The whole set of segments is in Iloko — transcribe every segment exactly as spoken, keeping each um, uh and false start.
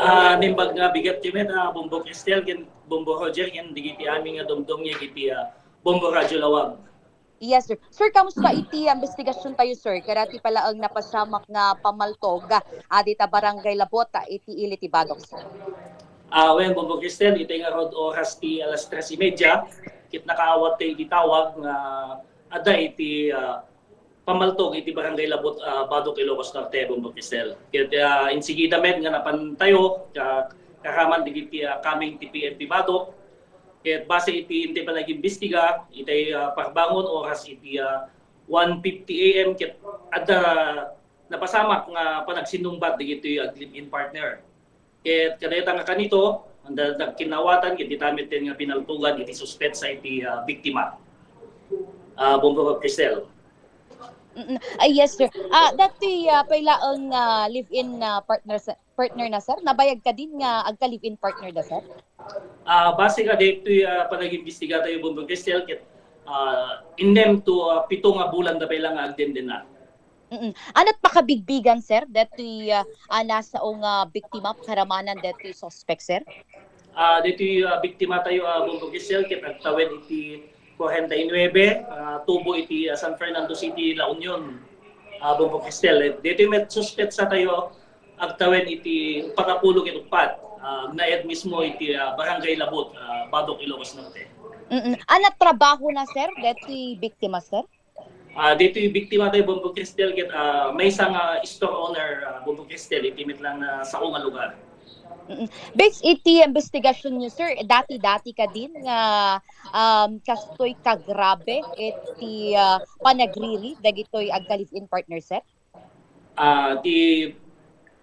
Ah, naimbag nga bigat ti met, ah, Bombo Cristel, ken Bombo Roger, ken dagiti amin nga dumdumngeg iti, ah, Bombo Radyo Lawag. Yes, sir. Sir, kamusta iti imbestigasion tayo, sir? Kada ti palaeng napasamak nga pamaltog, ah, dita Barangay Labot, ah, iti ili ti Badoc, sir. Ah, wen, Bombo Cristel, iti ngarud oras ti alas tres y media, ket nakaawat tayo iti tawag nga adda iti, ah, pamaltog iti Barangay Labot, ah, Badoc, Ilocos Norte, Bombo Cristel. Ket, ah, insigida met nga napan tayo, ka-, karaman dagiti, ah, coming ti P N P Badoc. Ket base iti, iti panag-imbestiga, itay, ah, parbangon oras iti, ah, one fifty A M ket adda napasamak nga panagsinnungbat dagitoy ag-live-in partner. Ket kadayta nga kanito, anda nagkinawatan ket dita met nga pinaltogan iti suspetsa iti, ah, biktima. Ah, Bombo Cristel. Mm. Ah, yes, sir. Ah, datoy, ah, pay laeng, ah, live-in, ah, partner sa, partner na, sir? Nabayag kadin nga agka-live-in partner da, sir? Ah, base kadaytoy, ah, panag-imbestiga tayo, Bombo Cristel, ket, ah, innem to, ah, pito nga bulan da pay la nga agdenden na. Mm. Ania't pakabigbigan, sir, datoy, ah, ah, nasao nga biktima, pakaramanan datoy suspek, sir? Ah, datoy, ah, biktima tayo, ah, Bombo Cristel, ket agtawen iti kuarenta y nuebe, ah, tubo iti, ah, San Fernando City, La Union, ah, Bombo Cristel. Eh, datoy met suspetsa tayo, agtawen iti pangapulo ket uppat, ah, agnaed mismo iti, ah, Barangay Labot, ah, Badoc, Ilocos Norte. Mm. Ania't trabahona, sir, datoy biktima, sir? Ah, ditoy biktima tayo, Bombo Cristel, ket, ah, maysa nga store owner, ah, Bombo Cristel, iti met lang nga sao nga lugar. Mm. Based iti imbestigasionyo, sir, dati-dati kadin nga, um, kastoy kagrabe iti, ah, panagriri dagitoy agka-live-in partner, sir? Ah, ti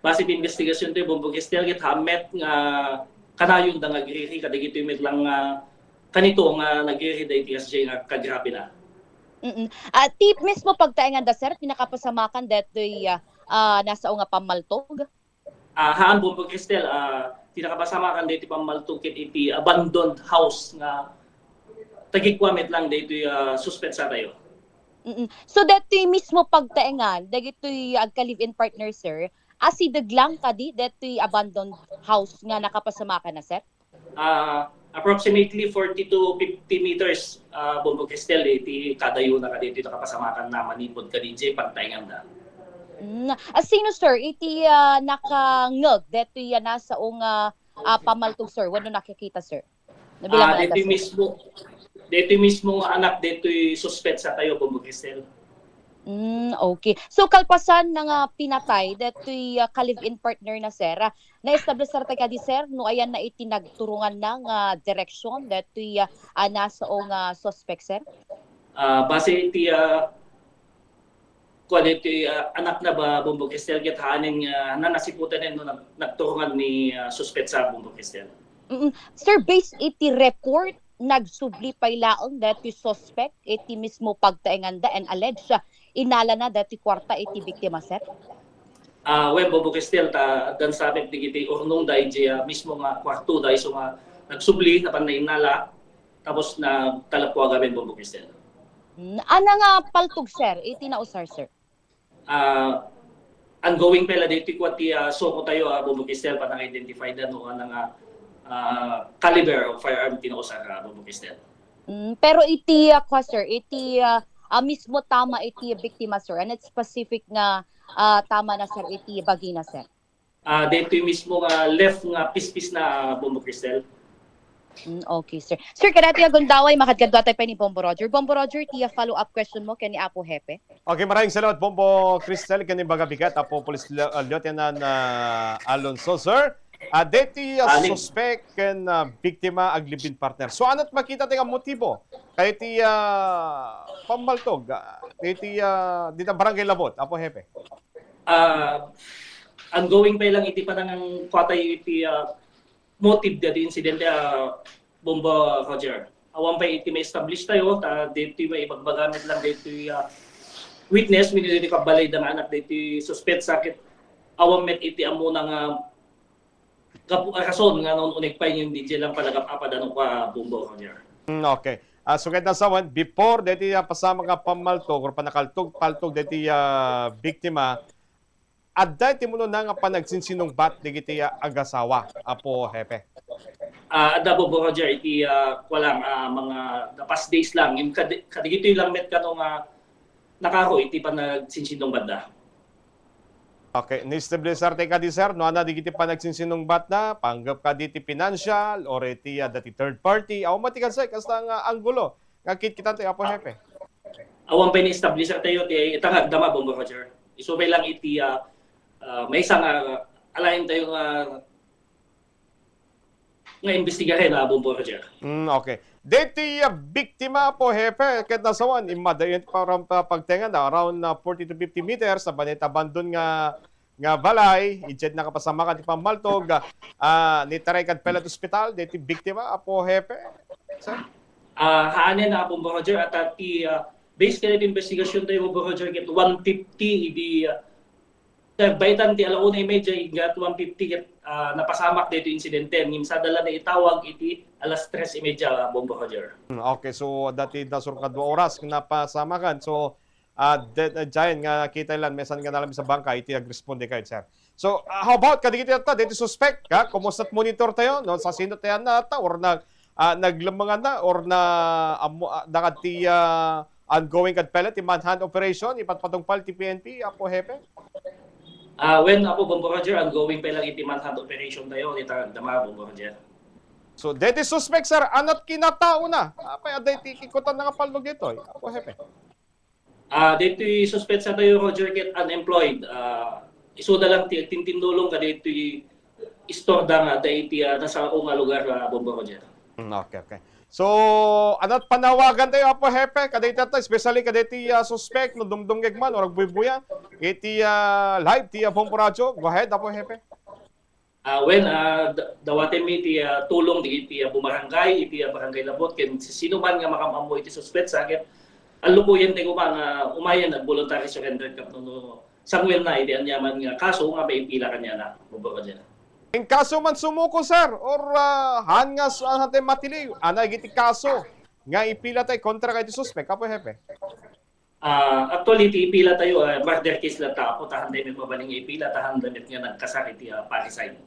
base ti imbestigasion ti Bombo Cristel, ket haan met nga kanayon da nga agriri kadagitoy met lang nga kanito nga nagriri da iti kasdiay nga kagrabe na. Mm. Ah, ti mismo pagtaengan da, sir, ti nakapasamakan datoy, ah, ah, nasao nga pammaltog? Ah, haan, Bombo Cristel, ah, ti nakapasamakan daytoy pammaltog ket iti abandoned house nga tagikua met lang daytoy, ah, suspetsa tayo. Mm. So, daytoy mismo pagtaengan dagitoy agka-live-in partner, sir, asideg lang kadi daytoy abandoned house nga nakapasamakan na, sir? Ah, approximately forty to fifty meters, ah, Bombo Cristel, iti kadayona kadi iti nakapasamakan na manipud kadi idiay pagtaengan da. Mm. Ah, sino, sir, iti, ah, nakangngeg daytoy, ah, nasao nga, ah, pammaltog, sir, wenno nakakita, sir? Nabilang Ah, mo na, daytoy sir. Mismo, daytoy mismo nga anak daytoy suspetsa tayo, Bombo Cristel. Mm, okay. So, kalpasan na nga pinatay daytoy, ah, ka-live-in partner na, sir, ah, na-establish na kadi, sir, no ayan na iti nagturongan na nga direksyon daytoy, ah, ah, nasao nga suspek, sir? Ah, base iti, ah, kuan iti, ah, anak na ba, Bombo Cristel, ket haanen nga nanasiputanen no nag-, nagturongan ni, ah, suspetsa, Bombo Cristel. Mm. Sir, based iti report, nagsubli pay laeng daytoy suspek iti mismo pagtaenganda and alleged, ah, inalana daytoy kuarta iti biktima, sir? Ah, wen, Bombo Cristel, ta addan sa met dagiti urnongda idiay, ah, mismo nga kuartoda, isu nga nagsubli, napan nainnala, tapos nagtalappuag amin, Bombo Cristel. Mm, ania nga paltog, sir, iti nausar, sir? Ah, ongoing pay la daytoy kua ti, ah, suko tayo, ah, Bombo Cristel, panang-identify da no ania nga, ah, caliber of firearm ti nausar, ah, Bombo Cristel. Mm, pero iti, ah, kua, sir, iti, ah, ah, mismo tama iti biktima, sir, ania ti specific nga, ah, tama na, sir, iti bagina, sir? Ah, daytoy mismo nga left nga pispis na, Bombo Cristel. Mm, okay, sir. Sir, kadaytoy a gundaway, makadkadua tayo pay ni Bombo Roger. Bombo Roger, ti follow-up question mo ken ni Apo Hepe. Okay, maraming salamat, Bombo Cristel, ken ni Bagabigat, Apo Police Li-, uh, Lieutenant, uh, Alonso, sir. Ah, daytoy, uh, Aling. Suspect ken, uh, biktima ag-live-in partner. So, ano't makita ti nga motibo? Kay ti, uh, pammaltog, uh, daytoy, uh, dita Barangay Labot, Apo Hepe. Ah, ongoing pay lang iti panang kuatay iti, ah, motive dati insidente, ah, Bombo Roger. Awan pay iti ma-establish tayo, ta ditoy maibagbaga met lang ditoy, ah, witness, wenno ditoy kabbalay da nga anak ditoy suspetsa ket awan met iti ammona nga gapu-, ah, rason nga naun-uneg pay ngem diay lang panagap-apadan kua, Bombo Roger. Mm, okay. Ah, so, ket nasawen, before daytoy, ah, pasamak nga pammaltog or panakaltog-paltog daytoy, ah, biktima, adda ti umuna nga panagsinsinungbat dagiti, ah, agasawa, Apo Hepe? Ah, adda, Bombo Roger, iti, ah, kuan lang, ah, mga the past days lang. Yung kad-, kadagitoy lang met kano nga nakaro iti panagsinsinungbatda. Okay, ni-establish ti kadi, sir, no, adda dagiti panagsinsinungbatda, panggep kadi ti financial or iti, ah, dati third party, awan met ti kasta nga anggulo nga kitkitaentayo, Apo Hepe? Awan pay ni-establish tayo ti itangagda, Bombo Roger. Isu pay lang iti, ah, ah, maysa nga alaen tayo nga nga imbestigaren, ah, Bombo Roger. Mm, okay. Deti, ah, biktima, Apo Hepe, ket nasawen, immadayo para pagtengan, around, ah, forty to fifty meters, sa banit abandon nga, nga balay, idiay nakapasamakan ti pammaltog, ah, nitaray kad Pelet Hospital, deti biktima, Apo Hepe? Sir? Ah, haanen, ah, Bombo Roger, at, ah, ti, ah, base kadagiti investigasyon tayo, Bombo Roger, ket one fifty idi, ah, Nagbaitan ti ala una y media, inggana one fifty ket, ah, napasamak daytoy insidente. Ngem sada la itawag iti alas tres y media, Bombo Roger. Hmm, okay, so dati da surkadua oras napasamakan. So, ah, de-, de-, diay nga kita lang, mesan nga nalami sa bangka, iti agresponde kayo, sir. So, ah, how about kadagiti atta, daytoy suspek, ha? Kumusta monitor tayo, no? Sa sino tayo na atta, or nag, ah, naglemengan na, or na, amo, ah, nakadti, ah, ongoing kad pala ti manhunt operation, ipatpatungpal ti P N P, Apo Hepe? Ah, when, Apo Bombo Roger, ongoing pa lang iti manhunt operation tayo, iti tangagda, Bombo Roger. So, deti suspek, sir, anat kinatao na. Apay, adda iti kikutan nga palnog itoy, Apo Hepe? Ah, deti suspek sa tayo, Roger, ket unemployed. Ah, isuda lang ti tintindulong ka deti istorda nga adda iti, ah, nasa nga lugar, ah, Bombo Roger. Mm, okay, okay. So, anat panawagan tayo, Apo Hepe, kadayta, especially kadayta, ah, suspek, no dumdumngeg man, or agbuybuya, iti, ah, live, ti, ah, Bombo Radio. Go ahead, Apo Hepe. Ah, well, ah, da-, dawaten mi iti, ah, tulong di iti, ah, bumarangay, iti, ah, barangay Labot, ken sino man nga makam-ammo iti suspek sa akin, allukuyen tayo nga umayen, nag-voluntary surrender ka, no, no, sangwen na iti anyaman nga kaso nga maipila kanya na, Bombo Roger. In kaso man sumuko, sir, or, ah, han nga s-, han tayo matiliw, ana iti kaso nga ipila tayo kontra kay ti suspek, Apo Hepe? Ah, actually, ti ipila tayo, ah, murder case lang ta, Apo, tahan tayo may mabaling ipila, tahan damit nga nagkasar iti, ah, parricide.